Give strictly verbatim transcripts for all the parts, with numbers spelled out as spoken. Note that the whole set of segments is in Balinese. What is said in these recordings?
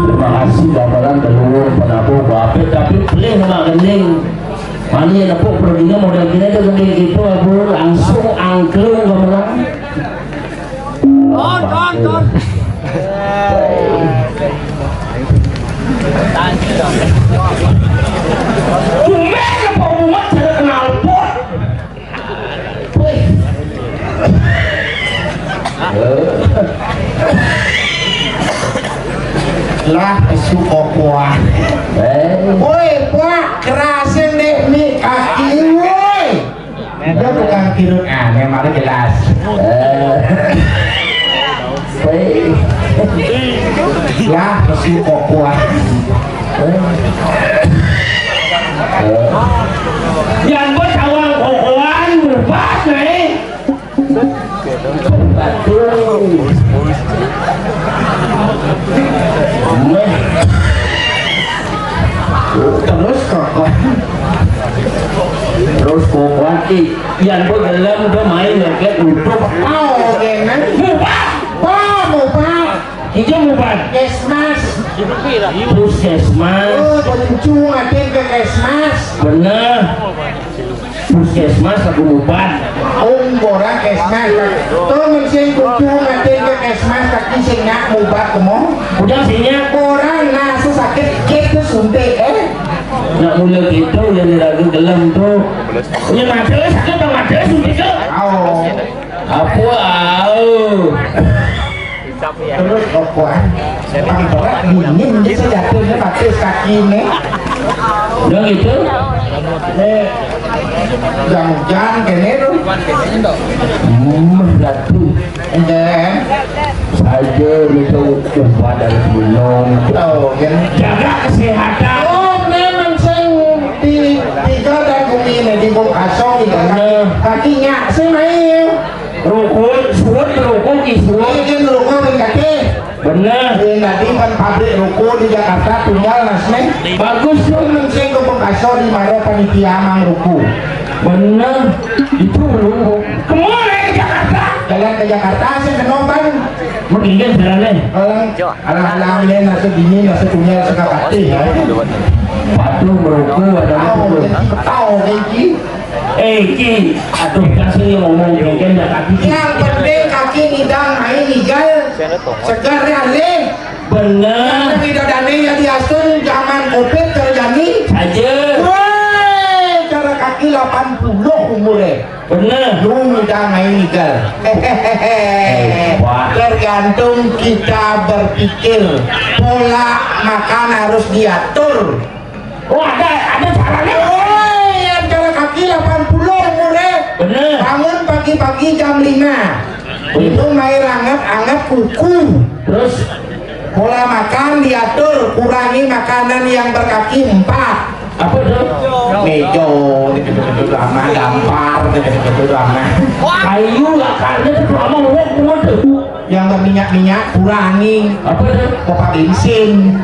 Terima kasih gambaran dahulu penabuh bape, tapi pelih mak gending. Mani nepuk perginya model gini tuh gending gitu, abu langsung angklung gambaran. Kon, kon, kon. Tumben apa umat saya kenal pot. Wih. Lah, suka kuah. Eh. Woi, kuah, kerasin deh mi kaki, woi. Dia tukang kirut, ah, memang jelas. Eh. Woi. Lah, suka kuah. Yan bos awang kokoan berubah naik. Aduh. Terus kokoan. Terus kokoan, ih, yan bos gelem tuh main leket utuh. Oh, oke, men. Bubar. Wah, bubar. Ijo bubar. Kesmas. Puskesmas. Oh, bencung atin ke kesmas. Bener. Puskesmas aku bubar. Ung borang kesmas. Tuh mensing bencung atin ke kesmas kaki sing nyak bubar kemo. Udah sing nyak. Orang nasa sakit gitu suntik, eh. Nak mula gitu yang diragu gelem tuh. Ini mati sakit apa mati suntik tuh? Oh. Apa? Au. Terus kokoan. Pang berat dingin dia sejatuhnya pakai kaki ini. Udah gitu? Ini hujan-hujan kene tuh. Hmm, ratu. Enten. Saja itu umpah dari gunung. Tahu kan? Jaga kesehatan. Oh, memang sing di tiga dan bumi ini di bung asong di kaki. Bener. Kakinya sing main. Rukun, suwun, rukun, isuwun. Ini kan rukun yang kaki. Bener. Ini tadi kan pabrik ruko di Jakarta tinggal mas nih. Bagus tuh. Mensing ke Bengkaso di mana panitia mang ruko. Bener. Itu ruko. Kemana ke Jakarta? Jalan ke Jakarta sih kenoban. Mendingan jalannya. Orang alang-alang ini nasi dingin, nasi punya, nasi kakati ya. Patuh merokok ada. Tahu, tahu, Ricky. Eh, Ki, aduh, kasih ngomong, mungkin ya, kaki. Yang penting kaki ngidang main igal, segar ya, Le. Bener. Yang tidak dane ya diasun zaman covid terjadi. Aja. Woi, cara kaki delapan puluh umurnya. Bener. Lu ngidang main igal. Hehehe. Hebat. Tergantung kita berpikir, pola makan harus diatur. Oh, ada, ada caranya. Woi, yang cara kaki delapan puluh umurnya. Bener. Bangun pagi-pagi jam lima. Bener. Minum air hangat-hangat kuku. Terus? Pola makan diatur, kurangi makanan yang berkaki empat. Apa tuh? Mejo, gitu-gitu lama, gampar, gitu-gitu lama. Kayu lakarnya tuh lama, ngomong, ngomong tuh. Yang berminyak-minyak kurangi. Apa tuh? Pompa bensin.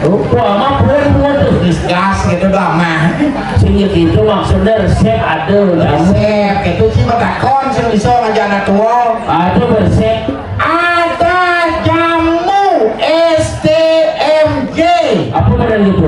Rupa mah pun pun tuh. Gas gitu doang mah. Sing ya gitu maksudnya resep ada. Resep gitu sih, matakon sing bisa ngajak anak tua. Ada resep.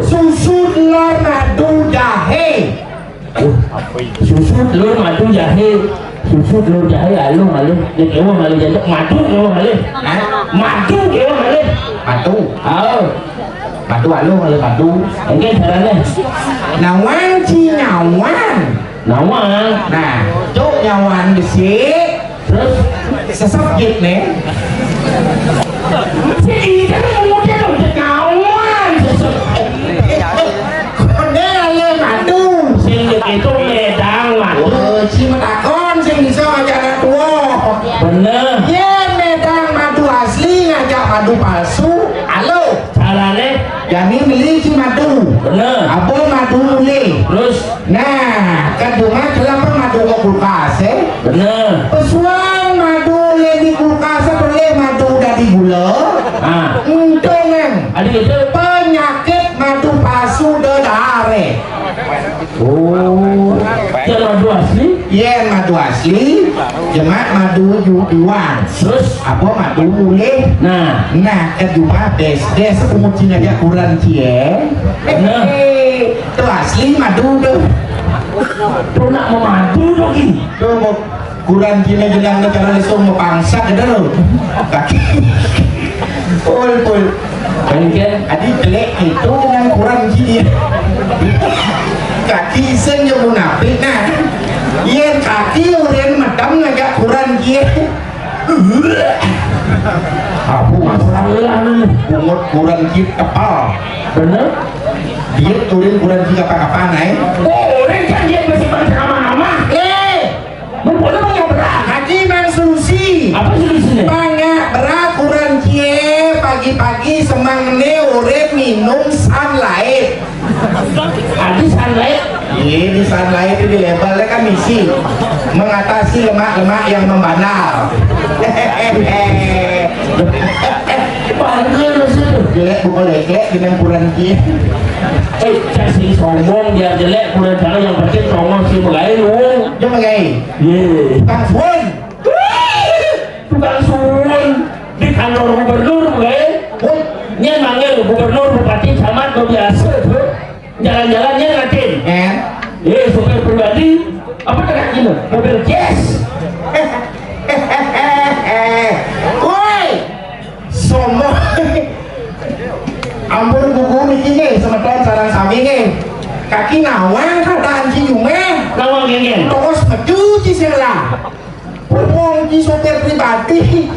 Susu, telur, madu, jahe. Susu, telur, madu, jahe. Susu, telur, jahe, aluh, aluh. Nek ewa malu jatuh, madu ewa malu. Hah? Madu ewa malu. Madu. Oh. Madu aluh, aluh madu. Oke, caranya. Nawang ci nyawang. Nawang. Nah, cuk nyawang besi. Terus sesep git nih. Si Ida kan ngomongnya dong, dia kawan sesep. Kode ale madu. Sing itu medang madu. Oh, si metakon sing bisa ngajak anak tua. Bener. Ye medang madu asli ngajak madu palsu. Halo. Carane? Jani beli si madu. Bener. Apa madu mulih? Terus? Nah, kedua kelapa madu ke kulkas, eh? Bener. Pesuang madu le di kulkas boleh madu dari gula. Ah. Untung, em. Ada gitu? Penyakit madu palsu dedare. Oh. Yang madu asli? Yen madu asli, jemak madu ju-, juang. Terus? Apa madu mulih? Nah. Nah, kedua des, des pengucinya aja kurang cie. Nah. Eh, tu asli madu tu. Tu nak memadu tu ki. Tu mau kurang cina jenang tu cara lesung mau pangsa ke tu. Kaki. Pul, pul. Kan, kan? Adi jelek itu dengan kurang cina. Kaki iseng je munafik nah. Yen kaki orang medem ngajak kurang cina. Aku masalah ni. Bungut kurang cina tepal. Bener? Dia turun kurang cina apa-apa naik. Oh, orang kan dia masih bangsa nama-nama. Eh, Mumpuni punya berat. Haji Mang Solusi. Apa solusinya? Banyak berat kurang cie pagi-pagi semang ne urip minum Sunlight. Ada Sunlight? Iya, di Sunlight itu di labelnya kan misi mengatasi lemak-lemak yang membandel. Bangga lu sih. Jelek bukan jelek dengan kurang cie. Eh, cak sing sombong biar jelek kurang jelek yang penting sombong si mulai lu. Dia pakai. Ye. Tukang suwun. Tukang suwun di kantor gubernur, weh. Woi, nyen manggil gubernur, bupati, camat, lo biasa, tuh. Jalan-jalan nyen ngatin. Eh. Eh, supir pribadi, apa tengah gini? Mobil jazz. Woi, sombong. Ampun kuku niki nggih, semeton sareng sami nggih. Kaki nawang keadaan ci jumeh. Nawang nggih. Tokos meju ci sebelah. Wong ci sopir pribadi.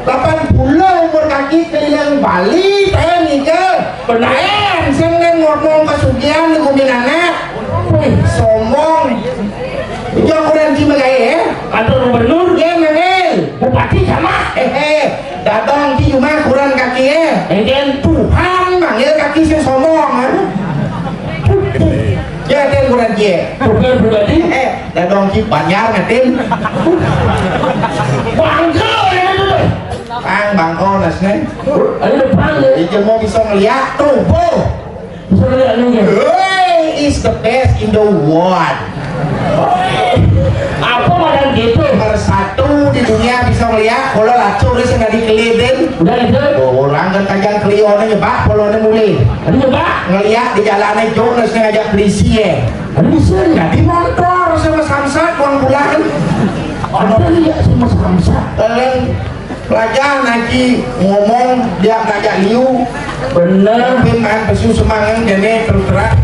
Lapan puluh umur kaki keliling Bali, teh nike. Bener. Lain, sing neng ngomong pesugihan di gumin anak. Wih, sombong. Itu ukuran ci megai, ya. Kantor gubernur. Dia nengel. Bupati sama. Hehe. Datang di rumah kurang kaki, ya. Enten. Tuhan manggil kaki sing sombong, ya. Ya, ten kurang ci, ya. Bukan pribadi. Eh, datang ci Banjar ngatin. Bangko, ya, itu. Pang, bangko, nasne. Ada depan, ya. Iki mau bisa ngeliat, tuh, boh. Bisa ngeliat, nih, ya. Hey, is the best in the world. Apa madan gitu? Nomor satu di dunia bisa ngeliat, kalau lacur, dia sudah dikelidin. Udah, itu. Oh, orang kan tajang kelionnya, Pak, kalau mulai. Ada, Pak. Ngeliat di jalannya, Jonas ngajak polisi, ya. Ada, bisa, ya. Jadi motor sama samsat, uang bulan. Ada, iya, sama samsat. Kalian pelajar nanti ngomong, dia ngajak liu. Bener. Pin main pesu semangat, jadi terus terang.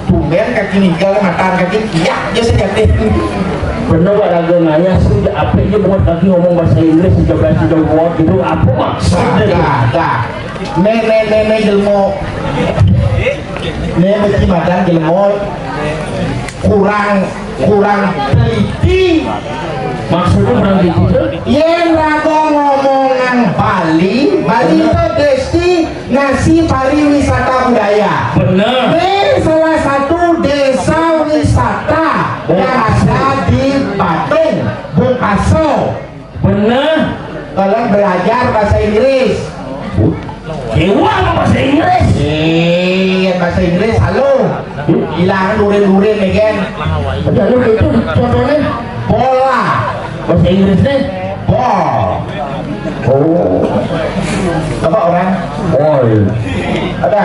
Tumben kaki ninggal, matan kaki, iya, dia sejati. Bener, Pak, raga ngayah sih, apa aja buat kaki ngomong bahasa Inggris, tiga belas, tiga buat gitu, apa maksudnya? Ada, ada. Nenek-nenek jelmo. Nenek madan jelmo. Kurang, kurang teliti. Maksudnya kurang teliti, tuh? Yen raga ngomongan Bali, Bali itu destinasi pariwisata budaya. Bener. Ini salah satu desa wisata yang ada di Batung, Bungkaso. Bener. Kalau belajar bahasa Inggris. Dewa apa bahasa Inggris? Eh, bahasa Inggris, halo. Hilang durin-durin, ya kan? Tapi halo itu contohnya bola. Bahasa Inggrisnya ball. Oh. Apa orang? Ball. Ada.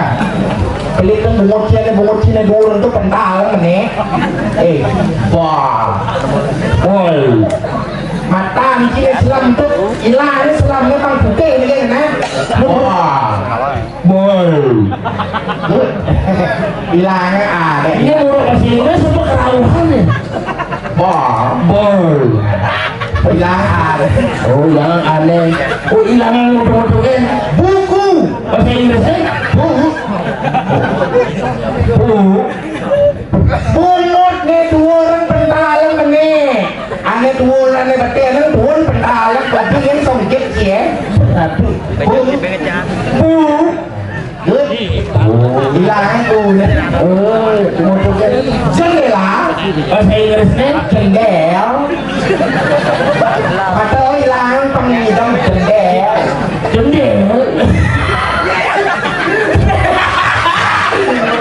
Pelit kan bungut ciné, bungut ciné dua orang tuh pental kan nih. Eh, wah. Woi. Mata ni ciné selam tuh, ilangnya selamnya pang putih nih kan, nah. Wah. Boy. Ilangnya ada. Ini buruk bahasa Inggris apa kerauhan ya? Boy. Boy. Ilang ada. Oh, ilang aneh. Oh, ilang motor-motor kan? Buku. Bahasa Inggrisnya? Buku. Buku. Bungut né dua orang pental kan nih. Ané dua orang né beté, ané dua orang pental kan, berarti kan songkit ya. Satu. Bu. Bu. Good. Ilang bu. Oh, kemudian jendela. Bahasa Inggrisnya jendel. Atau ilang pengidam jendel. Jendel.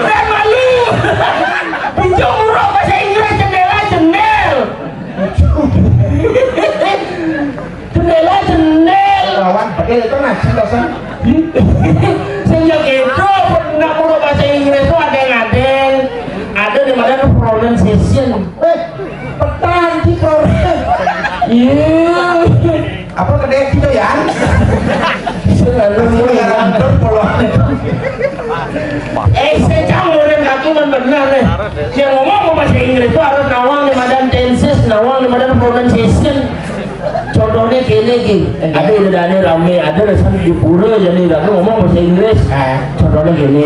Kan malu. Bujang buruk bahasa Inggris jendela jendel. Jendela jendel. Lawan betul itu nah, cinta sang. Sejak itu, nak buruk bahasa Inggris tuh ada yang ada. Ada di mana pronunciation. Eh, petan sih pronunciation. Iya. Apa kedé gitu ya? Selalu ya, ampun, polone. Eh, saya cang orang kaki man benar nih. Yang ngomong mau bahasa Inggris tuh harus nawang di madan tenses, nawang di madan pronunciation. Contohnya gini, Ki. Ada udah ada rame, ada resan di pura jadi rame ngomong bahasa Inggris. Ah. Contohnya gini,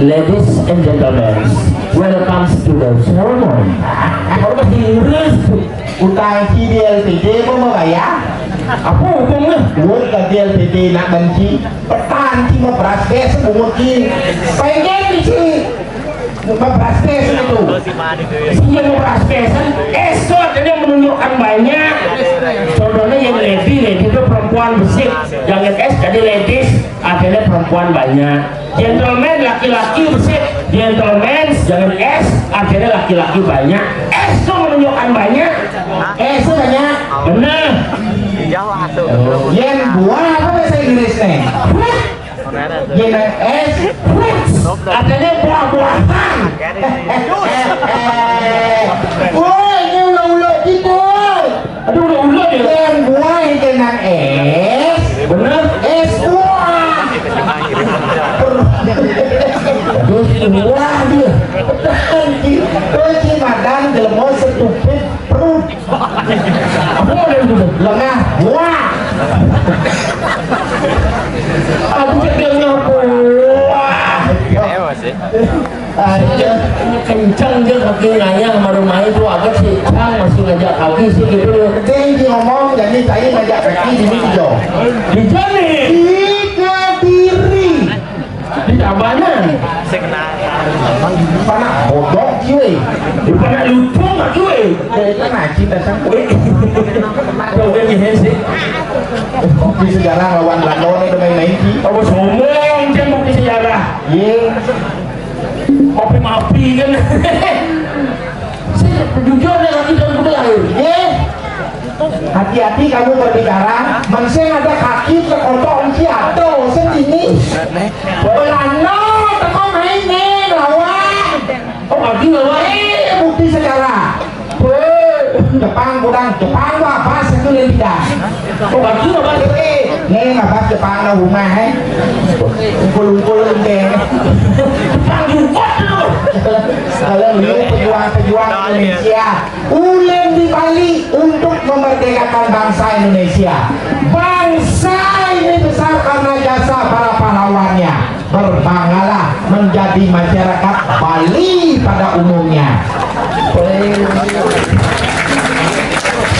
ladies and gentlemen, welcome to the ceremony. Kalau bahasa Inggris, utang ki di L T D apa mau bayar? Apa hukumnya? Duit ka di L T D nak benci. Petan ki mau beras bes bungut ki. Pengen ki. Mau beras bes itu. Isinya mau beras bes kan? Esok artinya menunjukkan banyak. Contohnya yang lady, lady itu perempuan besar. Jangan S jadi ladies, artinya perempuan banyak. Gentleman, laki-laki besar. Gentleman, jangan S, artinya laki-laki banyak. S itu menunjukkan banyak. S itu banyak. Benar. Jauh atuh. Yang buah apa bahasa Inggris nih? Yen S, artinya buah-buahan. Woi, ini ulo-ulo gitu. Aduh, ulo-ulo ya. Yang buah itu nang S. Bener? S buah. Terus buah dia. Terus si madan jelema stupid perut. Apa model gitu? Lengah. Wah. Aku cek dia lengah. Wah. Aja. Kencang dia kaki ngayah sama rumah itu agak sih, Cang masih ngajak kaki sih gitu loh. Dia yang ngomong, jadi saya ngajak kaki di sini, Jo. Di sini. Di Kediri. Di Tabanan. Panak bodok kieu. Di panak lutung kieu. Dari kan aji datang. Wih. Tuh, wih, ini sih. Bukti sejarah lawan Belanda ini udah main-main ki. Apa sombong, Cang, bukti sejarah? Iya. Kopi mapi kan. Sih, jujur deh, lagi dan kuda lahir. Iya. Hati-hati kamu berbicara, mensing ada kaki terkotok enci atau sendini. Belanda teko main nih lawan. Oh, kaki lawan. Eh, bukti sejarah. Weh, Jepang kurang, Jepang mah pas itu yang tidak. Oh, kaki lawan. Eh, nih nggak pas Jepang lah rumah, eh. Ungkul-ungkul lembeng. Jepang juga tuh. Kalau lu pejuang-pejuang Indonesia, ulin di Bali untuk memerdekakan bangsa Indonesia. Bangsa ini besar karena jasa para pahlawannya. Berbanggalah menjadi masyarakat Bali pada umumnya.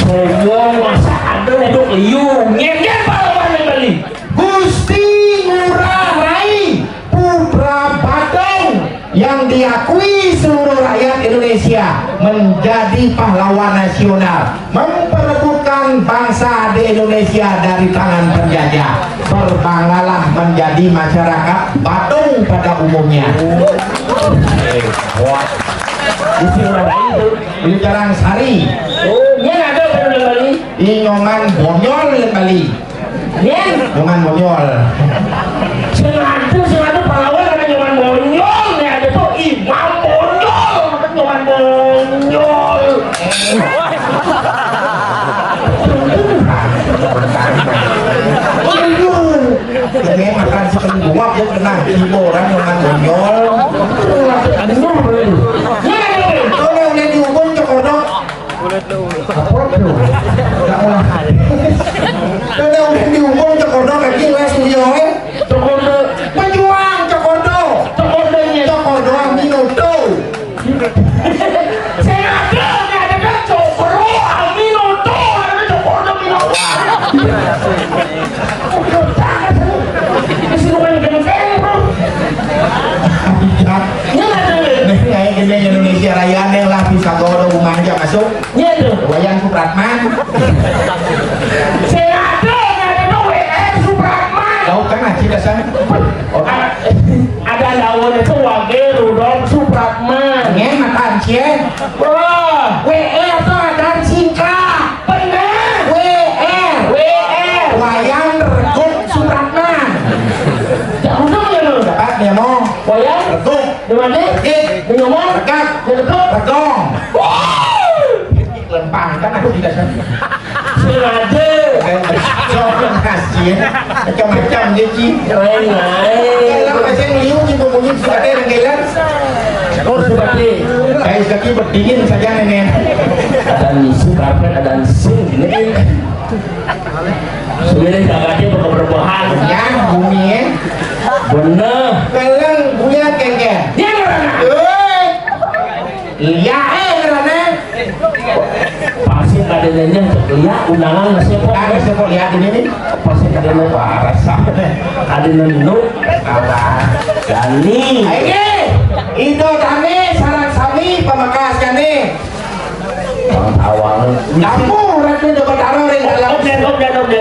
Semua masa ada hidup liu, ngéngér pahlawan yang Bali. Gusti Ngurah Rai Putra Badung yang diakui seluruh rakyat Indonesia menjadi pahlawan nasional, memperebutkan bangsa di Indonesia dari tangan penjajah. Berbanggalah menjadi masyarakat Badung pada umumnya. Wah. Gusti Ngurah Rai itu. Di Jalan Sari. Oh, ini ada apa di Bali? Di Nyoman Bonyol di Bali. Yen? Nyoman Bonyol. Sing ada, sing ada pahlawan ada Nyoman Bonyol. Ini makan sepen guap, dia kena tiba orang yang ngonyol. Kalau udah diumum cek kodok. Apa tuh? Nggak mau. Kalau udah diumum cek kodok lagi, les studio, eh. Cek kodok. Pejuang cek kodok. Cek kodoknya. Cek kodok, minuto. Sing ada, nek ada kan cokro, aminoto, ada kan cokro, aminoto. Udah banget, lu. Ini sih bukan genteng, bro. Ini ada, nih. Nih, kayak gini Indonesia Raya, nih lah, bisa gua udah manja masuk. Iya, tuh. Wayan Supratman. Sing ada, nek ada W R Supratman. Tahu kan, Haji Hasan? Oh, ada. Ada lawan itu Wage Rudolf Supratman. Ngen makan cie. Wah, W R tuh ada singkat. Bener. W R. W R. Wayan Reguk Supratman. Ya udah ya lu. Dapat dia mau. Wayan. Reguk. Di mana? Regik. Di rumah. Regak. Di Reguk. Regong. Wah. Lempang kan aku tidak kan. Sengaja. Jangan kasih. Macam-macam dia, Ci. Lain-lain. Kalau pasien liu, Ci, pembunyik suka dia, Renggelan. Oh, suka dia. Kayak kaki berdingin saja, Nenek. Ada misi karpet, ada sing, ini. Sebenarnya kakaknya bakal berbahan. Ya, bumi, ya. Bener. Kalau buya kengkeng. Dia ngerana. Woi. Iya, eh, karena pasti kadéna cék liak undangan masih kok. Kan bisa kok lihat ini nih. Pasti kadéna parah sah. Kadéna nu. Apa? Dani. Ayo, Indo Dani, sarang sami, pamekasnya nih. Bang Awang. Kamu, Ratu Joko Taro, ring dalam. Oke, oke, oke.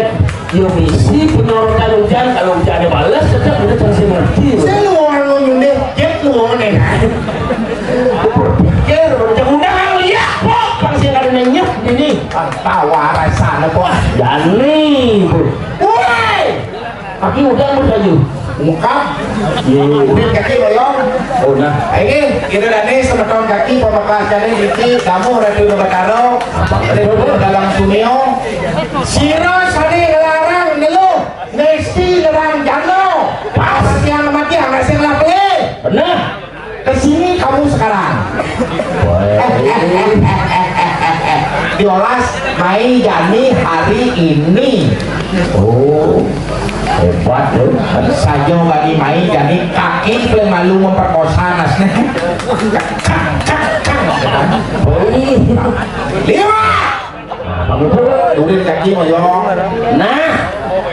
Yo misi penyorotan hujan, kalau hujannya balas, tetap kita masih mati. Saya lu orang ngomong deh, Jack lu ngomong deh. Pikir, macam udah kali ya, kok, pang sih ada nyenyuk ini. Tawa rasa, kok. Dani, Bu. Woi! Kaki udah, Bu, tadi. Ungkap. Iya. Udah kaki loyong. Oh, nah. Ini, kita dah nih, semeton kaki, pamekasnya nih, Diki, kamu, Ratu Joko Taro, dalam sunio. Sira sané nglarang ngeluh, mesti nyerang jano. Pas yang mati, anak sing lapeh. Bener. Ke sini kamu sekarang. Diolas mai jani hari ini. Oh, hebat loh. Saja bagi mai jani kaki paling malu memperkosa nasnya. Lima. Nah, kamu tuh, udah kaki moyong. Nah,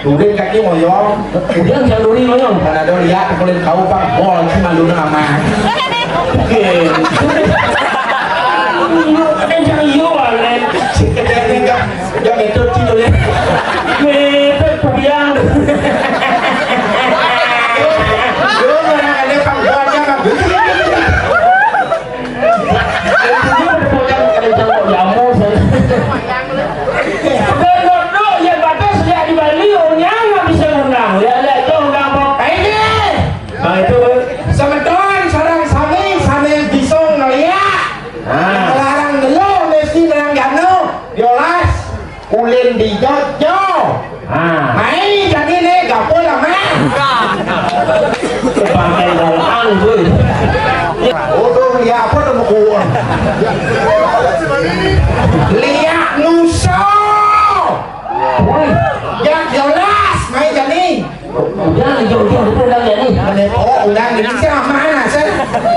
udah kaki moyong. Udah jangan duri moyong. Mana ada lihat, kulit kau, Pak. Bol, cuma lu nama. Oke. Kencang iyo, Alen. Jangan itu, cik, tuh, ya. Itu, kubiang. Lu, mana ada, Pak, gua aja, Pak. Bener, Dok, ya, batas ya di Bali, oh, nyang nggak bisa ngundang. Ya, lihat tuh, undang apa? Ini. Nah, itu, semeton, sareng sami, sami bisa ngeliat. Nah. Larang dulu, mesti larang gano. Yolas. Ulin di Jojo. Ah. Mai jadi nih gapul ama. Pakai doang, boy. Udah lihat apa tuh buku? Lihat nuso. Wih, yang jelas mai jadi. Udah, jauh-jauh itu udah jadi. Menit, oh, udah jadi sih mana sih?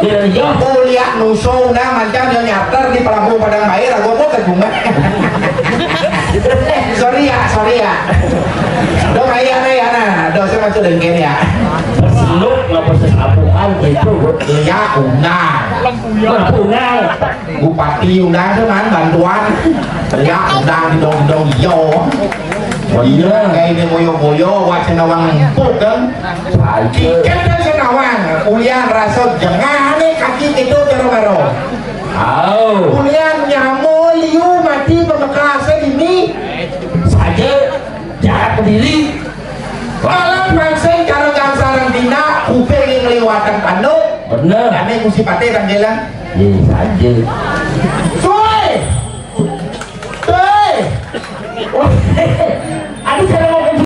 Dia dari jauh. Kuliah nuso udah macam yang nyarter di pelabuhan Padang Bair, aku mau ke bunga. Sorry ya, sorry ya. Dong ayo nih ya nah, dong saya masuk dengkin ya. Seluk nggak proses apuan gitu. Iya, undang. Undang. Bupati undang tuh kan bantuan. Ya undang dong dong yo. Iya, kayak ini boyo-boyo wacana wang empuk kan. Tiket kan senawang, ulian rasa jengah nih kaki itu karo-karo. Au. Ulian nyamo liu mati pamekasé dini. Saja jarak kediri. Malah mangsing karo kang sareng dina kuping ing liwatan tanduk. Bener. Ane Gusti Patih tanggelan. Iya saja. Su